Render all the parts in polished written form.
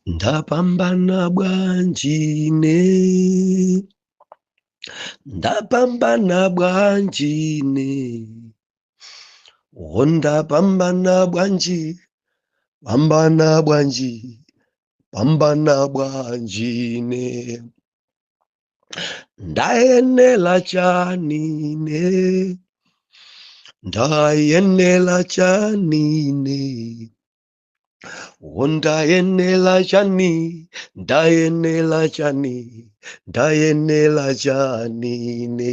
Ndapambana bwanji ine, ndapambana bwanji ine, oh ndapambana bwanji, pambana bwanji, pambana bwanji ine, ndayenela chani ine, ndayenela chani ine, oh ndayenela chani, ndayenela chani, ndayenela chani ine.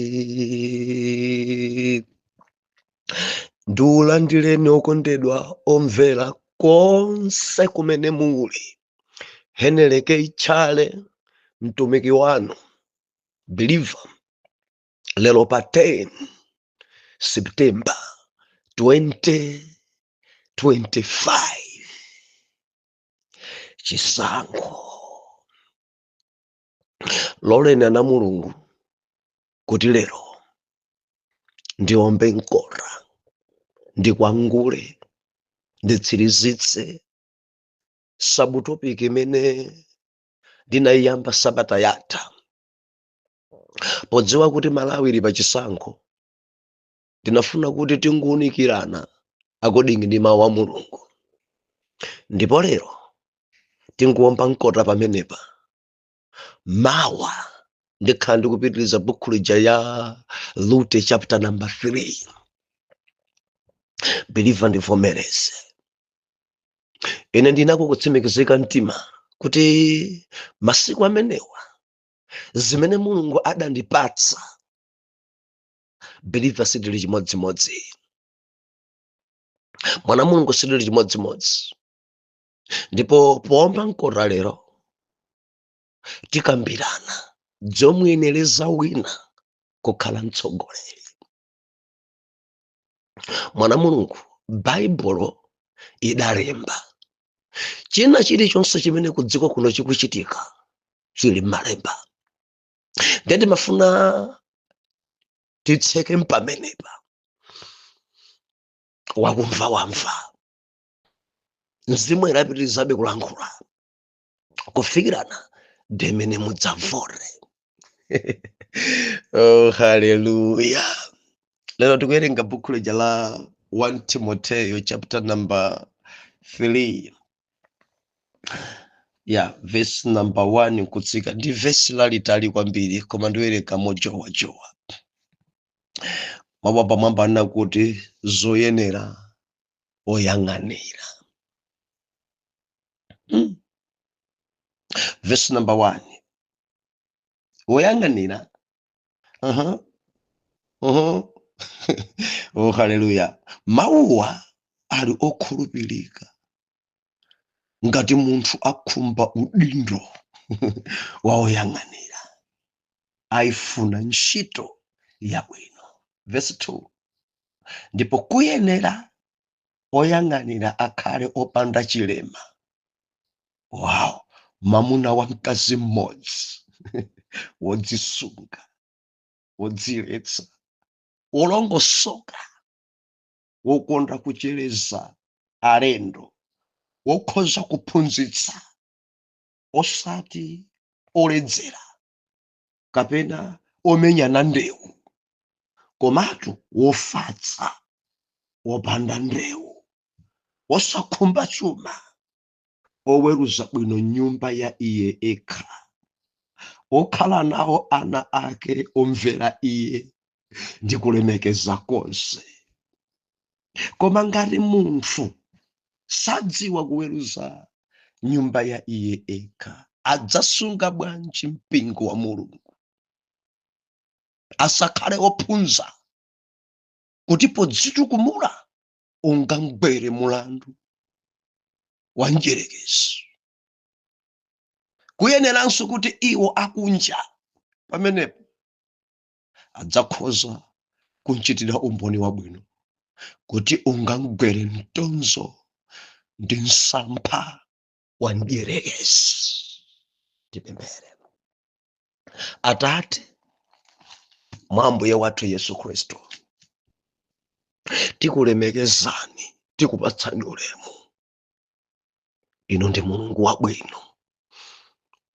Ndiulandireni okondedwa omvera konse kumene muli. Heneleke Itchale, mtumiki wanu believer, lero pa 10 September 2025, chisankho. Loleni ana Mulungu kuti lero ndiombe mkota, ndikwangule, nditsirizitse subtopic imene ndinayiyamba sabata yatha. Podziwa kuti Malawi ili pa chisankho, ndinafuna kuti tinguunikirana according ndi mawu a Mulungu, ndipo lero tinguomba mkota pamenepa. Mawa ndikhala ndikupitiriza bukhu lija ya Rute chapter number 3. Believer, ndivomereze, ine ndinako kutsimikizika mtima kuti masiku amenewa zimene Mulungu adandipatsa, believer, sitili chimodzimodzi. Mwana Mulungu, sitili chimodzimodzi. Ndipo poomba mkota lero tikambirana zomuyenereza wina kukhala mtsogoleri. Mwana Mulungu, Baibulo idalemba china chilichonse chimene ku dziko kuno chikuchitika, chili m'malemba. Ndiye ndimafuna titseke mpamenepa. Wakumva wamva. Mzimu idapitirizabe kulankhula kufikirana ndimene mudzavote. Oh, haleluya! Lero tikuwerenga buku lija la 1 Timoteyo chapter number 3 ya verse number 1 kutsika. Ndi vesi lalitali kwambiri, koma ndiwerenga mojowajowa. Mawu pamwamba anena kuti zoyenera oyang'anira. Verse number 1, woyang'anira. Oh, haleluya! Mawuwa ali okhulupirika: ngati munthu akhumba udindo wa woyang'anira, ayifuna ntchito yabwino. Verse 2: ndipo kuyenera oyang'anira akhale opanda chilema, wow, mwamuna wa mkazi mmodzi, wodzisunga, wodziletsa, wolongosoka, wokonda kuchereza alendo, wokhoza kuphunzitsa, osati oledzera kapena omenyana ndewu, komatu wofatsa, wopanda ndewu, wosakhumba chuma, oweruza bwino nyumba ya iye ekha, okhala nawo ana ake omvera iye ndi kulemekeza konse. Koma ngati munthu sadziwa kuweruza nyumba ya iye ekha, adzasunga bwanji mpingo wa Mulungu? Asakhale ophunza, kuti podzitukumula ungamgwere mulandu wa mdierekezi. Kuyeneranso kuti iwo akunja pamenepo adzakhoza kumchitira umboni wabwino, kuti ungamgwere mtonzo ndi msampha wa mdierekezi. Tipemphere. Atate mwa Ambuye wathu Yesu Khristu, tikulemekezani, tikupatsani ulemu. Inu ndi Mulungu wabwino.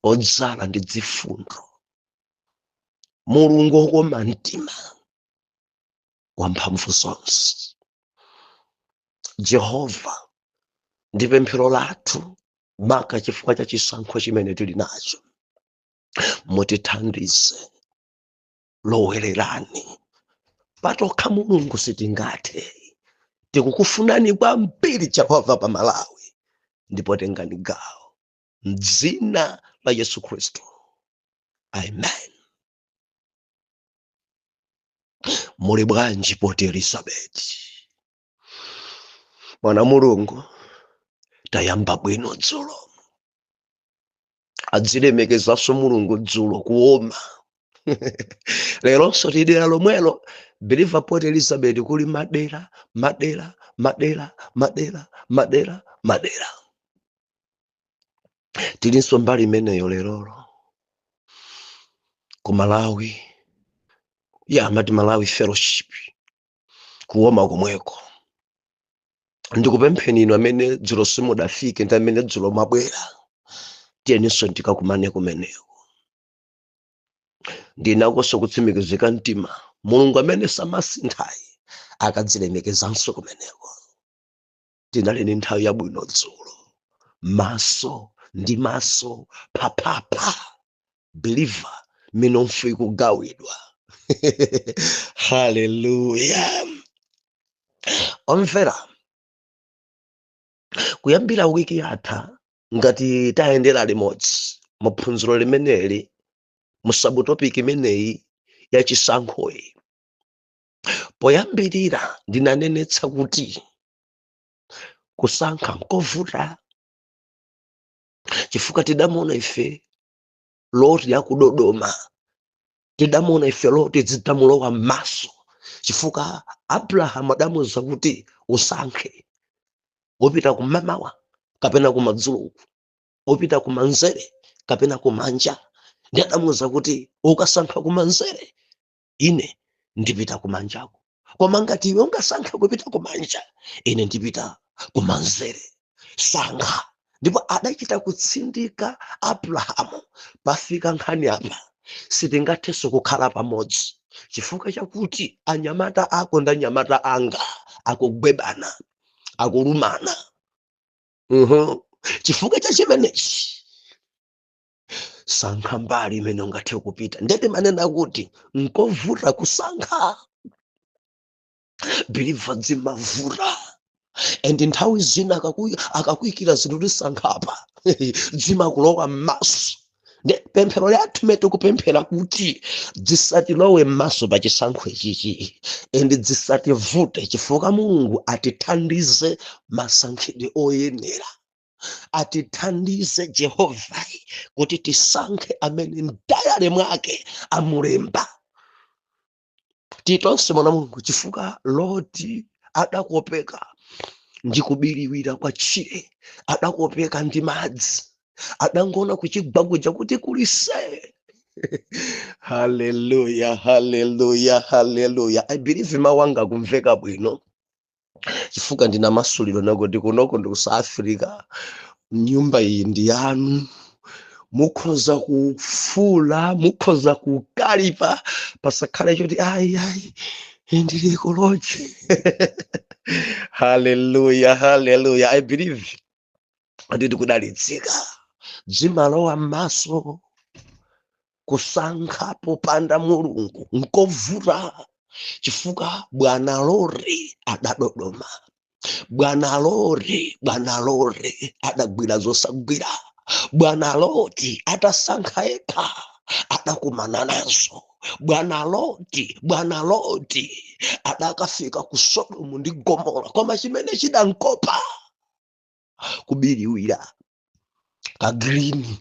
Odzala ndi dzifundo, Mulungu wokoma mtima, wamphamvu zonse, Jehova, ndi pemphero lathu maka chifukwa cha chisankho chimene tili nacho, mutithandize, lowererani. Patokha Mulungu sitingathe. Tikukufunani kwambiri Jehova pa Malawi, ndipo tengani gawo mdzina la Yesu Khristu, amen. Muli bwanji Port Elizabeth? Mwana Mulungu, tayamba bwino dzulo, adzilemekezanso Mulungu dzulo kuoma. Leronso tidera lomwelo, believer. Port Elizabeth kuli madera madera madera madera madera madera. Tilinso mbali imeneyo lerolo ku Malawi ya amati Malawi Fellowship, kuoma komweko. Ndikupempheni inu amene dzulo simudafike ndi amene dzulo mwabwera, tiyeninso tikakumane kumeneko. Ndinakonso kutsimikizika mtima, Mulungu amene samasinthayi akadzilemekezanso kumeneko. Tinali ndi nthawi yabwino dzulo, maso ndi maso, phaphapha, believer, minofu ikugawidwa. Haleluya! Omvera, kuyambira wiki yatha, ngati tayendera limodzi muphunziro limeneli, mu subtopic imeneyi ya chisankhoyi, poyambirira ndinanenetsa kuti kusankha nkovuta, chifukwa tidamuona ife Loti akudodoma, tidamuona ife Loti zitamulowa m'maso, chifukwa Abrahamu adamuwuza kuti usankhe, upita kumamawa kapena kumadzulo uku, upita kumanzere kapena kumanja. Ndi adamuwuza kuti ukasankha kumanzere, ine ndipita kumanjako, koma ngati iwe ungasankhe kupita kumanja, ine ndipita kumanzere. Sankha. Ndipo adachita kutsindika Abrahamu, pafika nkhani apa, sitingathenso kukhala pamodzi chifukwa chakuti anyamata ako ndi anyamata anga akugwebana, akulumana. Chifukwa cha chimenechi, sankha mbali imene ungathe kupita. Ndete manena kuti nkovuta kusankha, believer, zimavuta. And nthawi zina akakuyikira zinthu tisankhapa, zimakulowa m'maso. Ndi pemphero lathu imene tikupemphera kuti zisatilowe m'maso pa chisankho ichichi and zisativute, chifukwa Mulungu atithandize masankhidwe oyenera. Atithandize Jehova kuti tisankhe amene m'diary mwake amulemba titonse, mwana Mulungu, chifukwa Loti adakopeka ndi kubiriwira kwa tchire, adakopeka ndi madzi, adangona kuchigwa kuti kulise. Haleluya, haleluya, haleluya! I believe mawu anga akumveka bwino, chifukwa ndinamasulidwa nakuti kunoko ndi ku South Africa. Nyumba iyi ndi yanu, mukhoza kufula, mukhoza kukalipa, pasakhale choti ayi ayi, ndili ku lodge. Haleluya, haleluya! I believe nditi kudalitsika. Dzimalowa m'maso. Kusankha popanda Mulungu nkovuta, chifukwa bwana Loti adadodoma, bwana Loti, bwana Loti adagwira zosagwira. Bwana Loti atasankha yekha adakumana nazo. Bwana Loti, bwana Loti adakafika ku Sodomu ndi Gomora, koma chimene chidankopa kubiriwira ka green.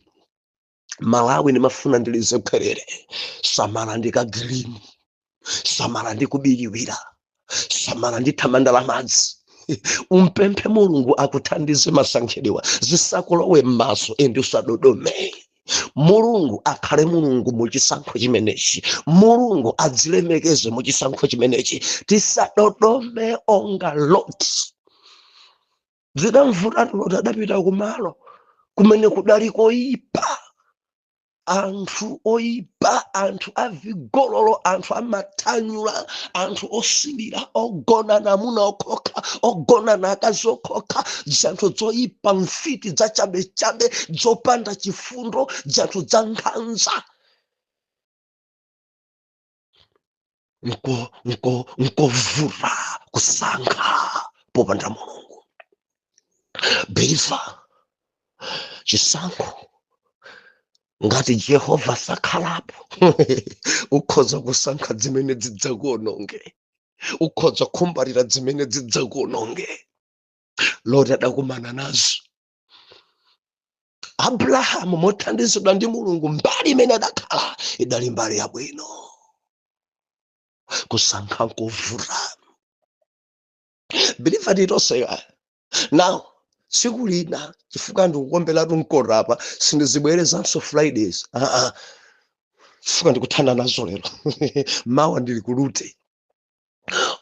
Malawi, ndimafuna ndilizekwerere, samala ndi ka green, samala ndi kubiriwira, samala ndi thamanda la madzi. Umpemphe Mulungu akuthandize masankhidwe, zisakulowe m'maso and usadodome. Mulungu akhale Mulungu mu chisankho chimenechi, Mulungu adzilemekeze mu chisankho chimenechi. Tisadodome onga Loti. Zidamvuta Loti, adapita kumalo kumene kudali koyipa. Anthu oyipa, anthu avigololo, anthu amathanyula, anthu osilira, ogonana amuna okhokha, ogonana akazi okhokha, zanthu zoyipa, mfiti zachabechabe, zopanda chifundo, zanthu za nkhanza. Nkovuta kusankha popanda Mulungu. Believer, chisankho ngati Jehova sakhalapo, ukhoza kusankha zimene zidzakuononge, ukhoza kukhumbalira zimene zidzakuononge. Loti adakumana nazo. Abrahamu mothandizidwa ndi Mulungu, mbali imene adakhala idali mbali yabwino. Kusankha nkovuta. Believer, titonse now tsiku lina, chifukwa ndikukomberatu mkota apa, sindizibwerezanso Fridays, chifukwa ndikuthana nazo lero, mawa ndili kulute.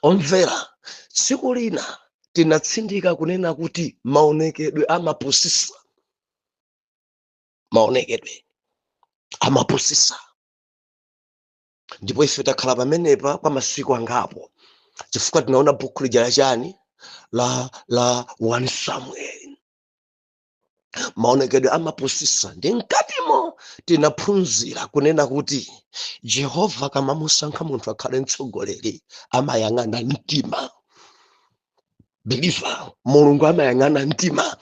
Omvera, tsiku lina tinatsindika kunena kuti maonekedwe amapusisa, maonekedwe amapusisa. Ndipo ife takhala pamenepa kwa masiku angapo, chifukwa tinaona buku lija lachani la 1 Samuel. Maonekedwe amapusisa. Ndi mkatimo tinaphunzira kunena kuti Jehova kamamusankha munthu akhale mtsogoleri, amayang'ana mtima. Believer, Mulungu amayang'ana mtima,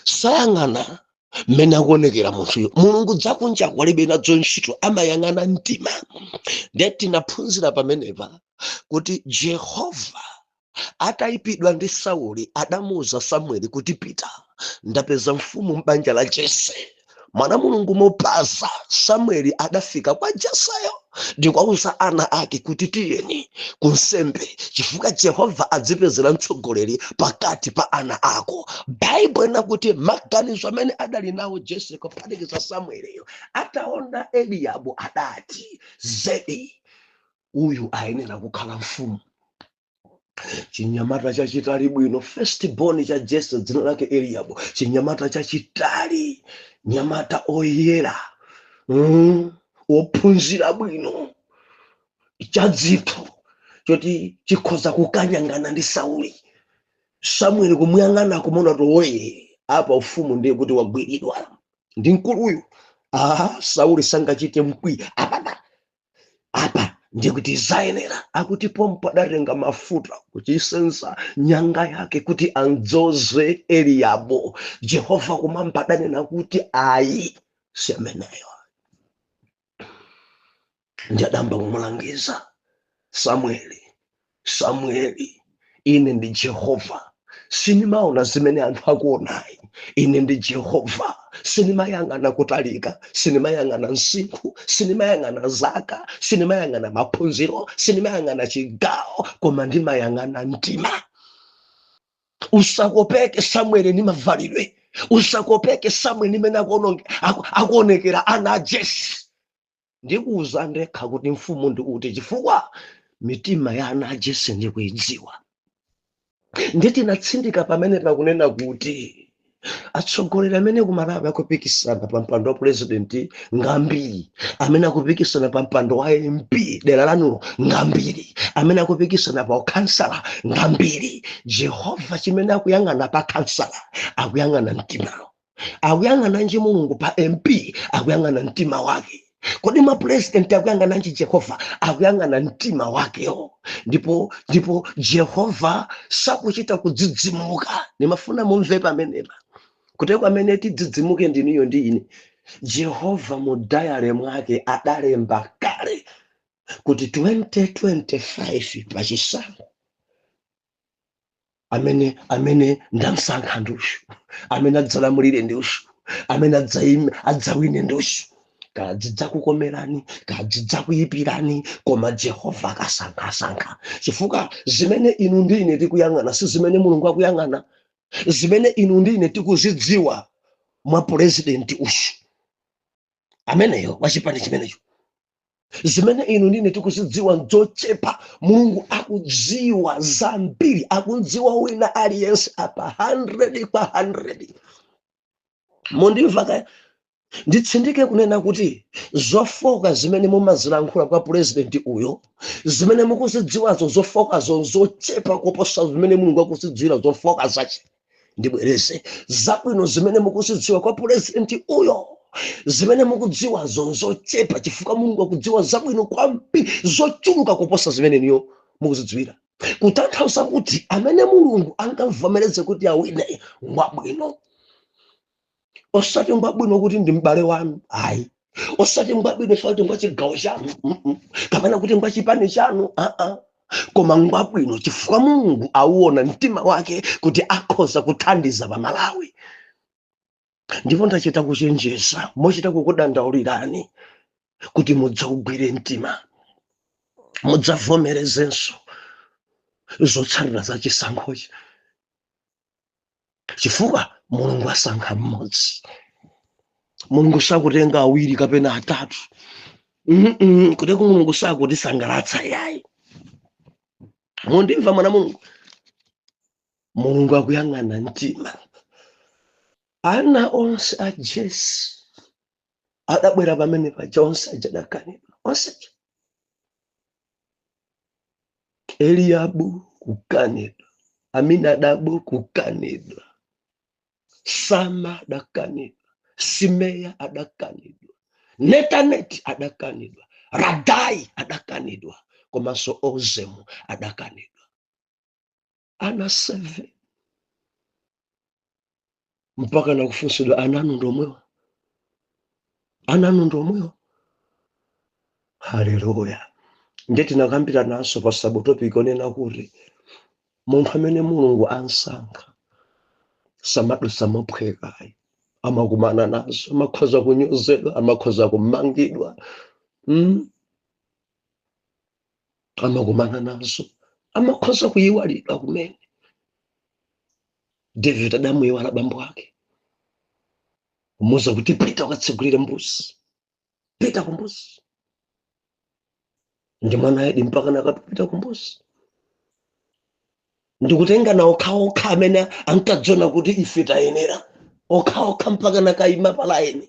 sayang'ana mmene akuonekera munthuyo. Mulungu dzakunja kwalibe nadzo ntchito, amayang'ana mtima. Ndiye tinaphunzira pamenepa kuti Jehova atayipidwa ndi Sauli, adamuuza Samueli kuti, pita, ndapeza mfumu m'banja la Jese. Mwana Mulungu mopaza, Samueli adafika kwa Jeseyo ndikuwauza ana ake kuti, tiyeni kunsembe, chifukwa Jehova adzipezera mtsogoleri pakati pa ana ako. Baibulo inakuti maganizo amene adali nawo Jese kuphatikiza Samueliyo, ataona Eliyabu adati, zedi uyu ayenera kukhala mfumu. Chinyamata chachitali bwino, first born cha Jese, dzina lake Eliyabu, chinyamata chachitali, nyamata oyera, wophunzira bwino, chadzitho choti chikhoza kukanyangana ndi Sauli. Samueli kumuyang'ana, kumuona kuti oye, apa ufumu ndiye kuti wagwiridwa ndi mkuluyu. Aha, Sauli sangachite mkwi apapa, apa ndiye kuti zayenera. Akuti pompo adatenga mafuta kuchisenza nyanga yake kuti anzoze Eliyabu. Jehova kumwamba adanena kuti, ayi, si ameneyo. Ndi adamba kumulangiza Samueli, Samueli, ine ndi Jehova, sinimaona zimene anthu akuonayi. Ine ndi Jehova, sinimayang'ana kutalika, sinimayang'ana msinkhu, sinimayang'ana zaka, sinimayang'ana maphunziro, sinimayang'ana chigawo, koma ndimayang'ana mtima. Usakopeke Samueli ndi mavalidwe, usakopeke Samueli ndi mene akuonekera ana a Jese. Ndikuuza ndekha kuti mfumu ndi uti, chifukwa mitima ya ana a Jese ndikuidziwa. Nditinatsindika pamene pakunena kuti atsogoleri amene kumalawi akupikisana pa mpando wa purezidenti ngambiri, amene akupikisana pa mpando wa MP dera lanulo ngambiri, amene akupikisana pa ukhansala ngambiri. Jehova chimene akuyang'ana pa khansala, akuyang'ana mtimawo. Akuyang'ananji Mulungu pa MP? Akuyang'ana mtima wake. Kodi mapurezidenti akuyang'ananji Jehova? Akuyang'ana mtima wakewo. Ndipo Jehova sakuchita kudzidzimuka. Nimafuna mumve pamenepa, kuteko amene tidzidzimuke ndiniyo ndi ine. Jehova mu diary mwake adalemba kale kuti 2025 pachisankho, amene ndamsankha ndi uyu, amene adzalamulire ndi uyu, amene adzawine ndi uyu. Kadzidzakukomerani, kadzidzakuipirani, koma Jehova akasankhasankha, chifukwa zimene inu ndi ine tikuyang'ana si zimene Mulungu akuyang'ana. Zimene inu ndi ine tikuzidziwa mwa purezidenti uyu ameneyo wachipani chimenecho, zimene inu ndine tikuzidziwa nzochepa. Mulungu akudziwa zambiri, akudziwa wina aliyense apa 100 kwa 100. Mundimva kaya? Nditsindike kunena kuti zofoka zimene mumazilankhula kwa purezidenti uyo, zimene mukuzidziwazo, zofokazo zochepa kuposa zimene Mulungu akuzidziwira zofoka zache. Ndibwereze, zabwino zimene mukuzidziwa kwa purezidenti uyo, zimene mukudziwazo zochepa, chifukwa Mulungu akudziwa zabwino kwambiri zochuluka kuposa zimene niyo mukuzidziwira. Kutanthauza kuti amene Mulungu angavomereze kuti awine ngwabwino, osati ngwabwino kuti ndi m'bale wanu, ayi, osati ngwabwino chifukwa kuti ngwa chigawo chanu, kapena kuti ngwa chipani chanu, aa, koma ngwabwino chifukwa Mulungu auona mtima wake kuti akhoza kuthandiza pa Malawi. Ndipo ndachita kuchenjeza mochita kukudandaulirani kuti mudzaugwire mtima, mudzavomerezenso zotsatira za chisankhochi, chifukwa Mulungu asankha mmodzi. Mulungu sakutenga awiri kapena atatu. Kuti Mulungu sakutisangalatsa, yayi. Mundimva, mwana Mulungu? Mulungu akuyang'ana mtima. Ana onse a Jese adabwera pamene paja, onse aja adakanidwa, onse aja. Eliabu kukanidwa, Aminadabu kukanidwa, Sama adakanidwa, Simeya adakanidwa, Netaneti adakanidwa, Radai adakanidwa, komanso Ozemu adakanidwa. Ana 7, mpaka nakufunsidwa, "Ananu ndomwewa? Ananu ndomwewa?" Haleluya! Ndiye tinakambira naso pa subtopic onena kuti munthu amene Mulungu ansankha samadusa mophwekayi, amakumana nazo, amakhoza kunyozedwa, amakhoza kumangidwa, Amakumana nazo, amakhoza kuyiwalidwa kumene. David adamuyiwala bambo ake, kumuwuza kuti, "Pita ukatsegulire mbuzi, pita kumbuzi." Ndi mwana yedi, mpaka nakapita kumbuzi ndikutenga na okhaokha amene ankadziona kuti ife tayenera, okhaokha, mpaka nakayima pa laini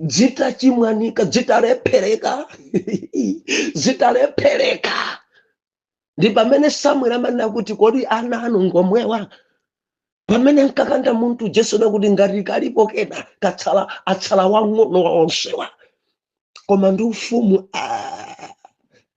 zitachimwanika, zitalephereka, zitalephereka. Ndi pamene Samuel amanena kuti, "Kodi ana anu ngomwewa?" Pamene nkakanda munthu Jesu nakuti, "Ngati kalipo kena katsala, atsala wang'ono wa onsewa, koma ndi ufumu, ah,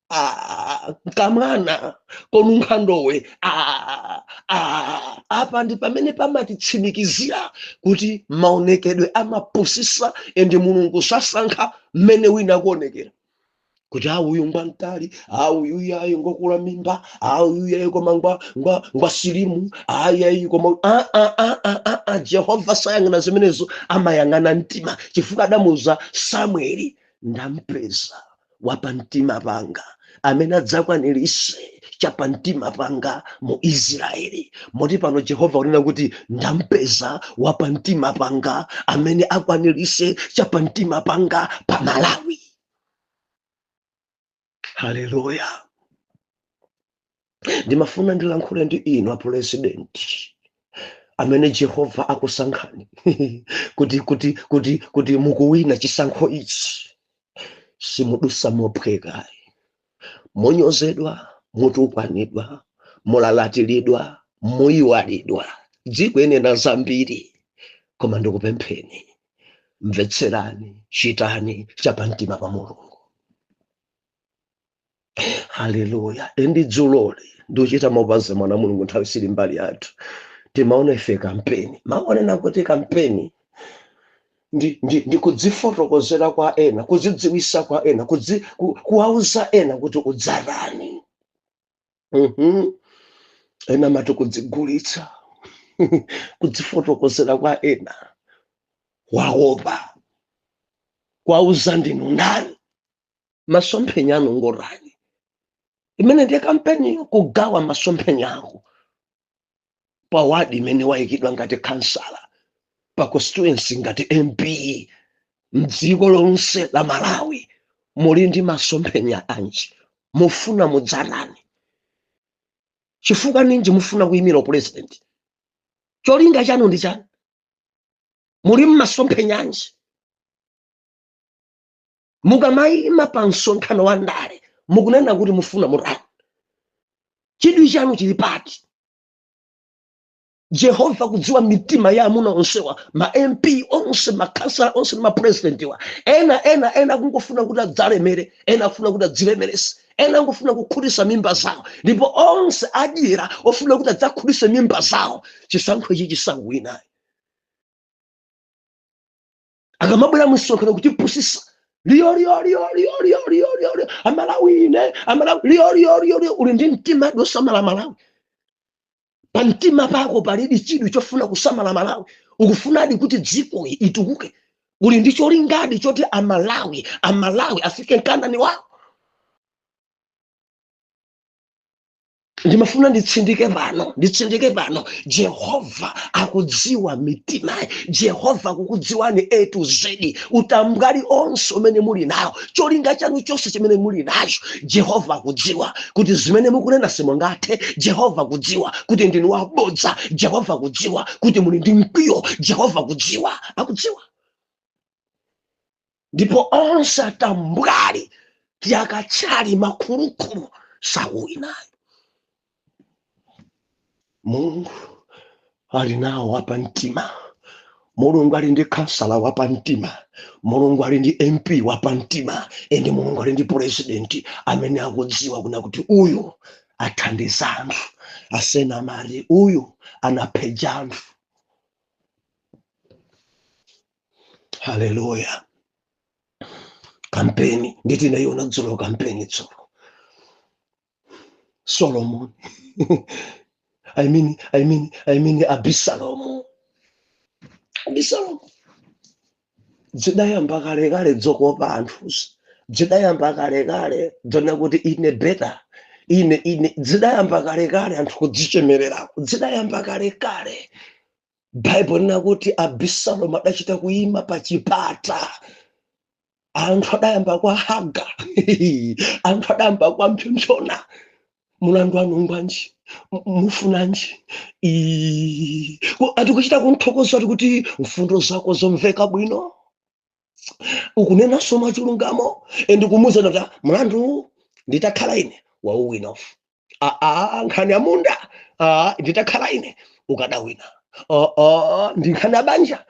ah, kamwana konunkha ndowe, ah, ah." Apa ndi pamene pamatitsimikizira kuti maonekedwe amapusisa, ende Mulungu sasankha mmene wina akuonekera kuti a uyu ngwamtali, a uyu yayi ngokula mimba, a uyu yayi koma ngwa slim, a yayi koma a a a a a a. Jehova sayang'ana zimenezo, amayang'ana mtima, chifukwa adamuuza Samueli, "Ndampeza wapamtima panga amene adzakwanirise chapamtima panga mu Israeli." Moti pano Jehova kunena kuti, "Ndampeza wapamtima panga amene akwanirise chapamtima panga pa Malawi." Haleluya! Ndimafuna ndilankhule ndi inu apurezidenti amene Jehova akusankhani kuti mukuwina chisankho ichi. Simudusa mophweka, munyozedwa, mutukwanidwa, mulalatiridwa, muyiwalidwa, dziko enena zambiri, koma ndikupempheni, mvetserani, chitani chapamtima pa Mulungu. Haleluya! Endi dzuloli ndikuchita mopaza mwana Mulungu, nthawi sili mbali yathu. Timaona ife kampeni, maonena kuti kampeni ndi kudzifotokozera kwa ena, kudzidziwisa kwa ena, kuwauza ena kuti udzatani. Ena mati kudzigulitsa, kudzifotokozera kwa ena, waopa kwauza ndinu ndani, masomphenya anu ngorani. Imene ndiye kampeniyo, kugawa masomphenya ako pa wadi imene wayikidwa ngati kansala, pa constituency ngati MP, mdziko lonse la Malawi muli ndi masomphenya anji? Mufuna mudzatani? Chifukwa ninji mufuna kuyimira president? Cholinga chanu ndi chani? Muli mmasomphenyanji? Mukamayima pa msonkhano wa ndale, mukunena kuti mufuna mutani? Chidwi chanu chili pati? Jehova kudziwa mitima ya amuna onsewa, ma MP onse, makhansala onse ndi mapresidentiwa. Ena akungofuna kuti adzalemere, ena akufuna kuti adzilemerese, ena angofuna kukhutisa mimba zawo, ndipo onse adyera ofuna kuti adzakhutise mimba zawo. Chisankho ichi chisawina. Akamabwera msonkhano kutipusisa, liyo liyo liyo liyo liyo liyo liyo liyo, Amalawi ine, Amalawi, liyo liyo liyo liyo. Uli ndi mtima osamala Malawi? Pa mtima pako palidi chidwi chofuna kusamala Malawi? Ukufunadi kuti dziko itukuke? Uli ndi cholingadi choti Amalawi afike mkandani wawo? Ndimafuna nditsindike pano, nditsindike pano, Jehova akudziwa mitima. Jehova akukudziwani A to Z, utambwali onse umene muli nawo, cholinga chanu chonse chimene muli nacho. Jehova akudziwa kuti zimene mukunena simungathe. Jehova akudziwa kuti ndinu wabodza. Jehova akudziwa kuti muli ndi mkwiyo. Jehova akudziwa, akudziwa. Ndipo onse atambwali, tiakachali, makhulukhulu sakuwinayo. Mulungu ali nawo wapamtima. Mulungu ali ndi kansala wapamtima. Mulungu ali ndi MP wapamtima. Ende Mulungu ali ndi president amene akudziwa kuna kuti uyu athandiza anthu, asena mali, uyu anapheja anthu. Haleluya. Kampeni nditi naiona dzulo, kampeni dzulo. Solomon, I mean Abisalomu. Abisalomu zidayamba kalekale dzokopa anthu, zidayamba kalekale dzona kuti ine better, ine, zidayamba kalekale anthu kudzichemererako, zidayamba kalekale. Baibulo linakuti Abisalomu adachita kuyima pa chipata, anthu adayamba kwa haga, anthu adayamba kwa mphyophyona. Mulandu wanu ngwanji? Mufunanji? Atikuchita kunthokoza, ati kuti mfundo zako zomveka bwino, ukunenanso mwachilungamo, ndikumuwuza kuti mlandu nditakhala ine wauwina ofu. Aa, nkhani ya munda, nditakhala ine ukadawina. Ndi nkhani ya banja,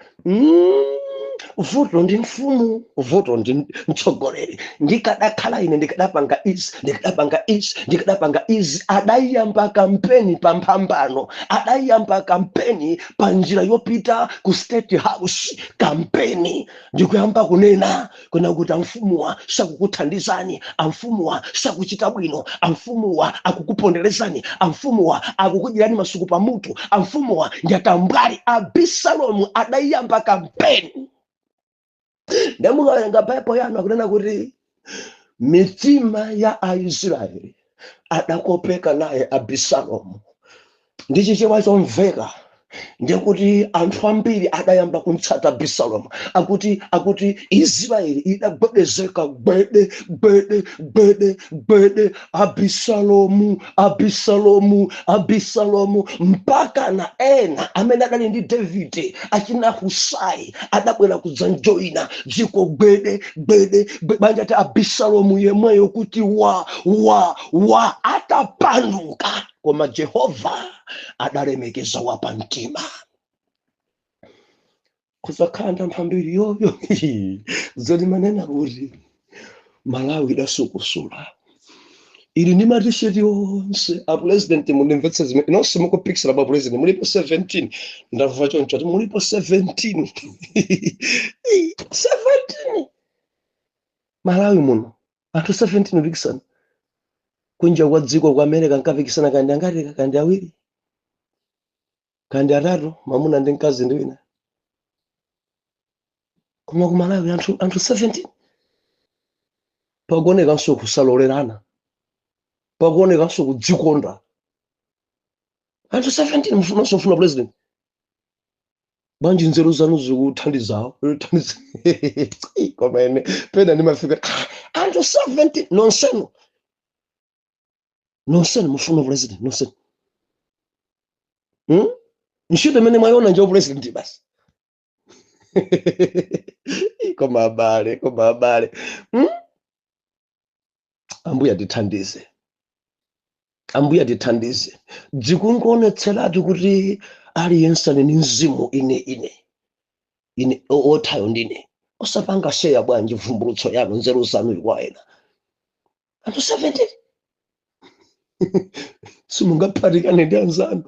vuto ndi mfumu, vuto ndi mtsogoleri. Ndikadakhala ine ndikadapanga izi, ndikadapanga izi, ndikadapanga izi. Adayamba kampeni pa mphambano, adayamba kampeni pa njira yopita ku State House. Kampeni ndikuyamba kunena kuna kuti amfumuwa sakukuthandizani, amfumuwa sakuchita bwino, amfumuwa akukuponderezani, amfumuwa akukudyerani masuku pamutu, amfumuwa ndi atambwali. Abisalomu adayamba kampeni. Ndamukawerenga Baibo yanu, akunena kuti mitima ya Aisraeli adakopeka naye Abisalomu. Ndi Chichewa chomveka, ndikuti anthu ambiri adayamba kumtsata Abisalomu. Akuti Israeli idagwedezeka, gwede gwede gwede gwede, Abisalomu, Abisalomu, Abisalomu, mpaka na ena amene adali ndi Davide, achina Husai, adabwera kudzanjoyina dziko. Gwede gwede gwede, banja ti Abisalomu yemweyo kuti wa wa wa atapanduka. Koma Jehova adalemekeza wapamtima. Kuzakhala ndi anthu ambiri yoyo zoti manena kuti Malawi idasukusula ili ndi matisheti onse a president. Mundimvetse zimene nonse mukupikisana pa president, mulipo 17. Ndamva choncho ati mulipo 17, 17 Malawi muno, anthu 17 kupikisana. Kunja kwa dziko ku America nkapikisana kandi angati? Kandi awiri, kandi atatu, mamuna ndi mkazi ndi wina. Koma ku Malawi anthu 17, pakuonekanso kusalolerana, pakuonekanso kudzikonda. Anthu 17 mufunanso kufuna president bwanji? Nzeru zanu zikuthandizawo? Thandiza. Koma ine pena ndimafika, anthu 17 nonsenu, nonsenu mufuna president nonsenu, Ntchito imene mwayiona njo president basi. Koma abale, koma abale, Ambuye atithandize, Ambuye atithandize. Dzikungoonetseratu kuti aliyense ali ndi mzimu ine ine ine othayo ndine. Osapanga share bwanji vumbulutso yanu, nzeru zanu kwa ena anthu 70? Simungaphatikane ndi anzanu,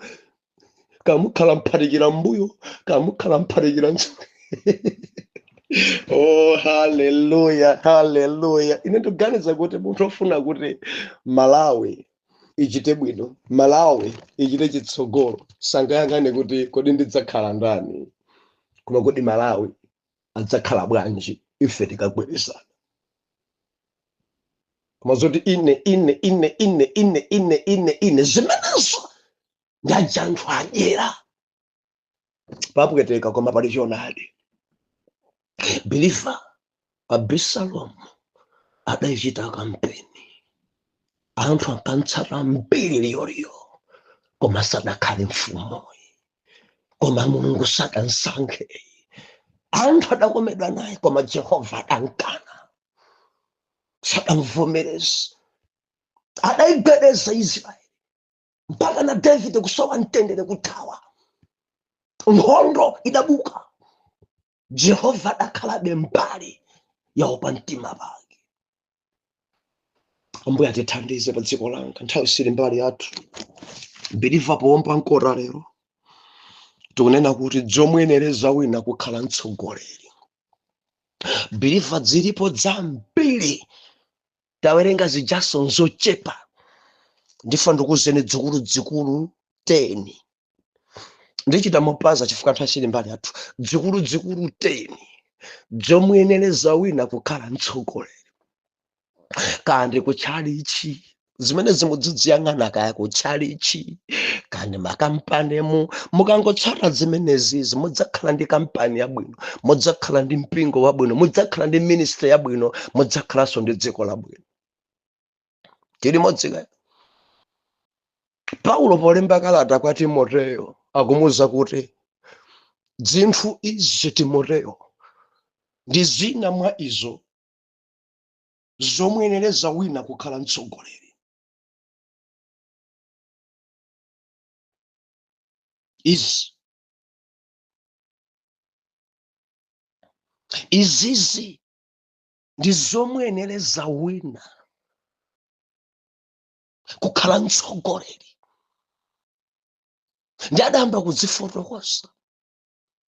kamukhala mphatikira mbuyo, kamukhala mphatikira Oh, haleluya, haleluya. Ine ndikuganiza kuti munthu ofuna kuti Malawi ichite bwino, Malawi ichite chitsogolo, sangayang'ane kuti kodi ndidzakhala ndani, koma kodi Malawi adzakhala bwanji ife tikagwirizana. Koma zoti ine ine ine ine ine ine ine ine, zimenezo ndi aja anthu adyera papweteka. Koma pali choonadi, believer. Abisalomu adayichita kampeni, anthu akantsata mbiri liyoliyo, koma sadakhale mfumu, koma Mulungu sadansankhe. Anthu adakomedwa naye, koma Jehova adankana, sadamvomereza. Adayigwedeza Israeli mpaka na David kusowa mtendere, kuthawa, nkhondo idabuka. Jehova adakhalabe mbali yawo pa mtima pake. Ambuye atithandize pa dziko langa, nthawi sili mbali yathu. Believer, powomba mkota lero tikunena kuti zomwenereza wina kukhala mtsogoleri, believer, zilipo zambiri. Tawerenga zijaso nzochepa. Ndifa ndikuzeni dzikulu dzikulu 10, ndichita mopaza chifukwa nthawi sili mbali yathu. Dzikulu dzikulu 10 zomwenereza wina kukhala mtsogoleri, kandi kutchalichi, zimene zimudzidziyang'ana, kaya kutchalichi kandi makampanemu, mukangotsata zimenezizi mudzakhala ndi kampani yabwino, mudzakhala ndi mpingo wabwino, mudzakhala ndi ministry yabwino, mudzakhalanso ndi dziko labwino. Tili modzika. Paulo polemba kalata kwa Timoteyo akumuwuza kuti zinthu izi, Timoteyo, ndi zina mwa izo zomwenereza wina kukhala mtsogoleri. Izi izizi ndi zomwenereza wina kukhala mtsogoleri. Ndi adayamba kudzifotokoza,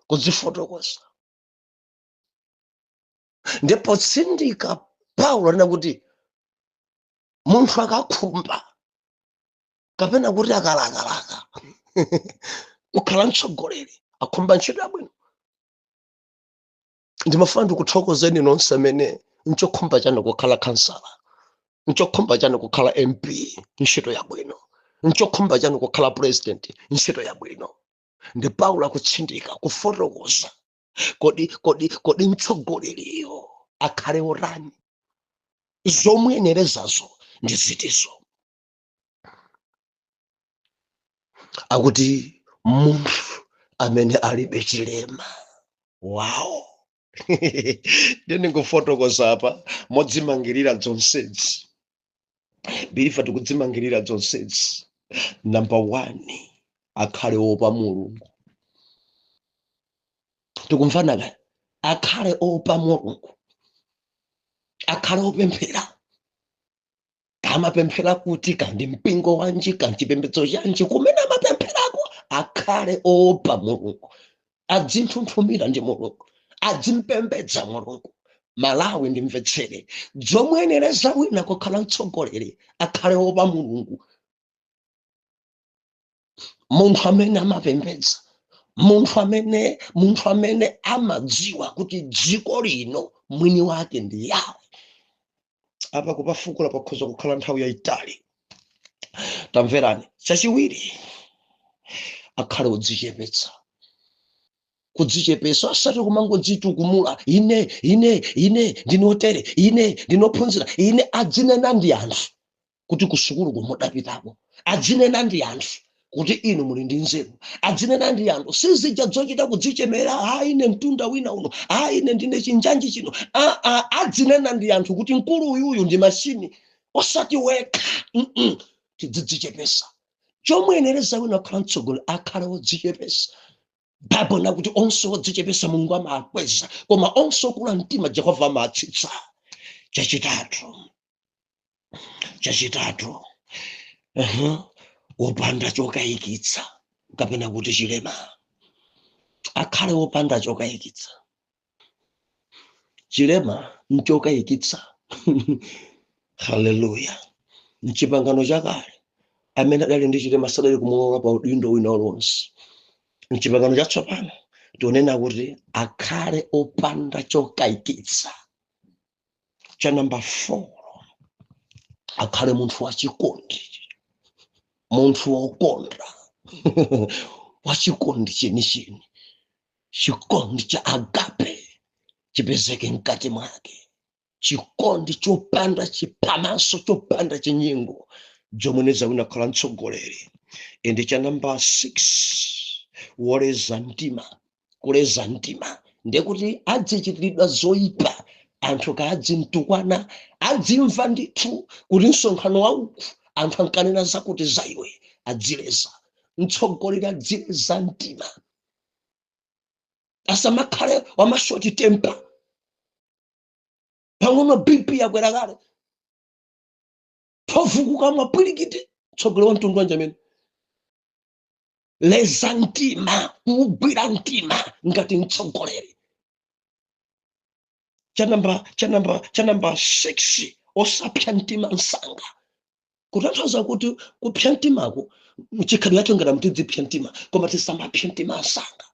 kudzifotokoza. Ndipo tsindika Paulo anena kuti munthu akakhumba kapena kuti akalakalaka kukhala mtsogoleri, akhumba ntchito yabwino. Ndimafuna ndikuthokozeni nonse amene nchokhumba chanu kukhala kansala, nchokhumba chanu kukhala MP, ntchito yabwino, nchokhumba chanu kukhala president, ntchito yabwino. Ndi Paulo akutsindika kufotokoza, kodi mtsogoleriyo akhale otani? Zomwenerezazo ndi zitizo? Akuti munthu amene alibe chilema. Wawo, ndingofotokoza apa modzimangirira zonsezi. Believer, tikudzimangirira zonsezi. Number 1, akhale opa Mulungu. Tikumvana kaya? Akhale opa Mulungu, akhale opemphera. Amapemphera kuti kandi mpingo wanji, kandi chipembedzo chanji kumene amapempherako, akhale opa Mulungu, adzinthunthumira ndi Mulungu, adzimpembedza Mulungu. Malawi, ndimvetsere, zomwenereza wina kukhala mtsogoleri, akhale opa Mulungu, munthu amene amapembedza, munthu amene amadziwa kuti dziko lino mwini wake ndi Yawe. Apa kupafukula pakhoza kukhala nthawi yayitali. Tamverani, chachiwiri, akhale odzichepetsa. Kudzichepetsa, asati kumangodzitukumula, ine ine ine ndinotere, ine ndinophunzira, ine. Adzinena ndi anthu kuti kusukulu kumudapitako, adzinena ndi anthu. Kuti inu muli ndi nzeru, adzinena ndi anthu, sizija zochita kudzichemera, "A, ine mtunda wina uno, a, ine ndine chinjanji chino." Adzinena ndi anthu kuti mkulu uyuyu ndi machine, osati wekha. Tidzidzichepesa. Chomwenereza wina kukhala mtsogoleri, akhale wodzichepesa. Baibulo nakuti onse odzichepesa Mulungu amakweza, koma onse okula mtima Jehova amatsitsa. Chachitatu, wopanda chokayikitsa, kapena kuti chilema. Akhale wopanda chokayikitsa. Chilema nchokayikitsa. Haleluya! Mchipangano chakale, amene adali ndi chilema sadali kumulola pa udindo wina uliwonse. Mchipangano chatsopano tionena kuti akhale opanda chokayikitsa. Cha namba 4, akhale munthu wachikondi, munthu wokonda, wachikondi chenicheni, chikondi cha agape chipezeke mkati mwake, chikondi chopanda chiphamaso, chopanda chinyengo, chomweneza wina khala mtsogoleri. Ende cha namba 6, woleza mtima. Kuleza mtima ndekuti adzichitiridwa zoyipa, anthu kaadzimtukwana, adzimva ndithu kuti msonkhano wauku anthu ankanena zakuti za iwe, adzileza. Mtsogoleri adzileza mtima, asamakhale wama short temper, pang'ono BP yakwera kale, thovu kukamwa pwirikiti. Mtsogoleri wa mtundu wanje amene leza mtima, kuugwira mtima ngati mtsogoleri. Cha namba 6, osapsa mtima msanga, kutanthauza kuti kupsa mtimako chikhalidwe yathu ngati mtidzipsa mtima, koma tisamapsa mtima msanga.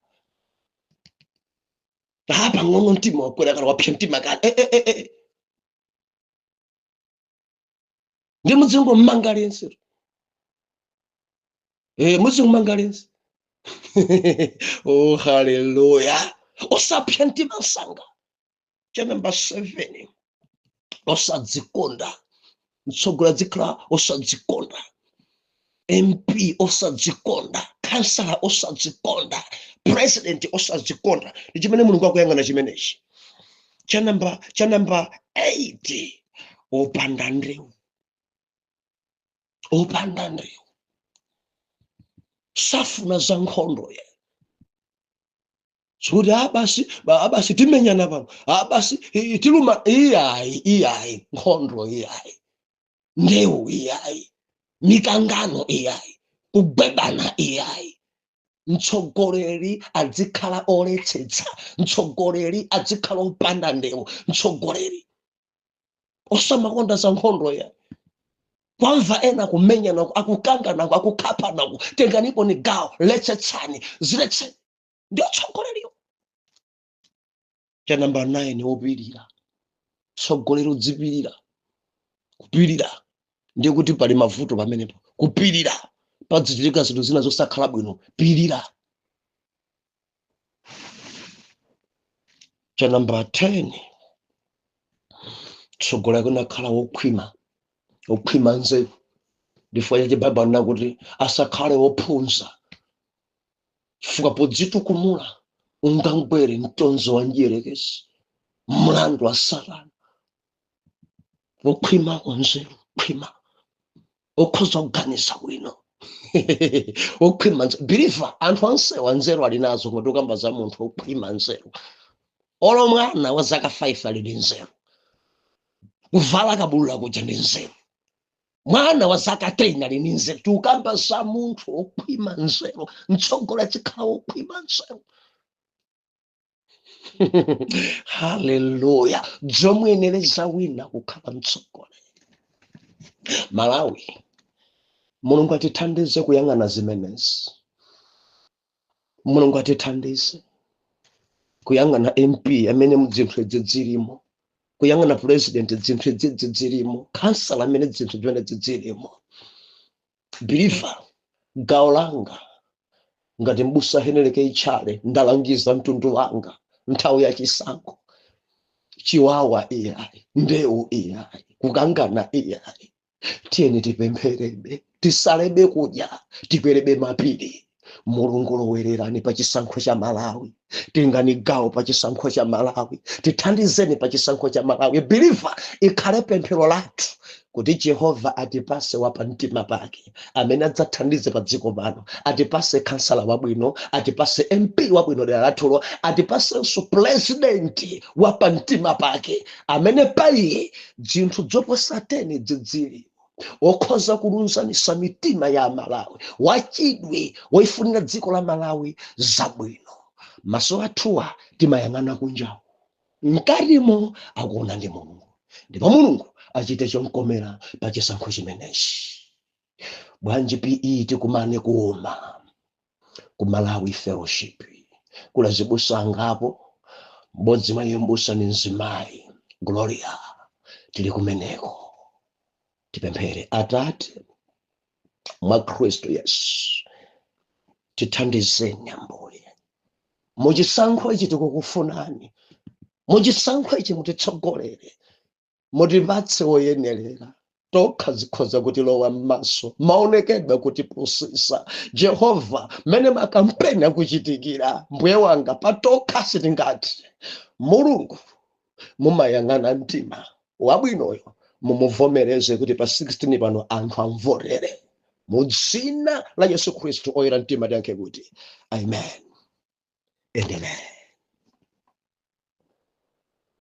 Ah, pang'ono mtima wakwera kale, wapsa mtima kale, eh, eh, eh, eh. Ndi mudzingo mmanga lense, mudzingo mmanga lense. Oh, haleluya! Osapsa mtima msanga. Cha namba 7, osadzikonda. Mtsogoleri adzikhala osadzikonda, MP osadzikonda, kansala osadzikonda, president osadzikonda. Ndi chimene Mulungu akuyang'ana chimenechi. Cha namba 8, opanda ndewu. Opanda ndewu, safuna za nkhondo ye, sikuti abasi abasi timenyana pano, abasi tiluma, iyayi, iyayi, nkhondo iyayi, ndewu iyayi, mikangano iyayi, kugwebana iyayi. Mtsogoleri adzikhala oletsetsa, mtsogoleri adzikhala opanda ndewu, mtsogoleri osamakonda za nkhondo ya kwamva ena kumenyana, akukanganako, akukhapanako, tenganipo ni gawo, letsetsani, ziletseni. Ndiyo tsogoleriyo. Cha namba 9, wopirira. Tsogoleri udzipirira. Kupirira ndiye kuti pali mavuto pamenepo. Kupirira, padzichitika zinthu zina zosakhala bwino, pirira. Cha namba 10, tsogoleri kunakhala wokhwima, wokhwima nzeru. Ndifukwa chache Baibulo anena kuti asakhale wophunza, chifukwa podzitukumula ungangwere mtonzo wa mdierekezi, mlandu wa Satana. Wokhwimako nzeru, khwima, okhoza kuganiza bwino, okhwima nzeru. Believer, anthu ansewa nzeru ali nazo, koma tikamba za munthu okhwima nzeru. Olo mwana wa zaka 5 ali ndi nzeru, kuvala kabulula kuja ndi nzeru. Mwana wa zaka 10 ali ndi nzeru. Tikukamba za munthu okhwima nzeru. Mtsogoleri azikhala wokhwima nzeru. Haleluya! Zomwenereza wina kukhala mtsogoleri. Malawi, Mulungu atithandize kuyang'ana zimenezi. Mulungu atithandize kuyang'ana MP amene zinthu idzi zilimo, kuyang'ana president zinthu idzi zilimo, kansala amene zinthu zimene zilimo. Believer, gawo langa ngati mbusa Henry K Chale, ndalangiza mtundu wanga nthawi ya chisankho: chiwawa iyayi, ndewu iyayi, kukangana iyayi. Tiyeni tipempherebe, tisalebe kudya, tikwerebe mapiri. Mulungu, lowererani pa chisankho cha Malawi, tengani gawo pa chisankho cha Malawi, tithandizeni pa chisankho cha Malawi. Believer, ikhale pemphero lathu kuti Jehova atipase wapamtima pake amene adzathandize pa dziko pano, atipase kansala wabwino, atipase MP wabwino dera lathulo, atipasenso president wapamtima pake amene paiye zinthu zoposa 10 dzidzili, wokhoza kulunzanisa mitima ya Malawi, wachidwi woifunira dziko la Malawi zabwino. Maso athuwa timayang'ana kunjawo, mkatimo akuona ndi Mulungu, ndipo Mulungu achite chomkomera pa chisankho chimenechi. Bwanji pe tikumane kuuma ku Malawi Fellowship? Kula zibusa angapo, mmodzi mwa iye mbusa ni mzimayi Gloria. Tili kumeneko, tipemphere. Atate mwa Khristu Yesu, tithandizeni Ambuye muchisankho ichi. Tikukufunani muchisankho ichi, mutitsogolere, mutipatse woyenerera. Tokha zikhoza kutilowa m'maso, maonekedwe kutipusisa. Jehova, mmene makampeni akuchitikira, mbuye wanga, patokha sitingati. Mulungu, mumayang'ana mtima wabwinoyo, mumuvomereze kuti pa 16 pano anthu amvotere. Mu dzina la Yesu Khristu, oyera mtima tiyankhe kuti amen and amen.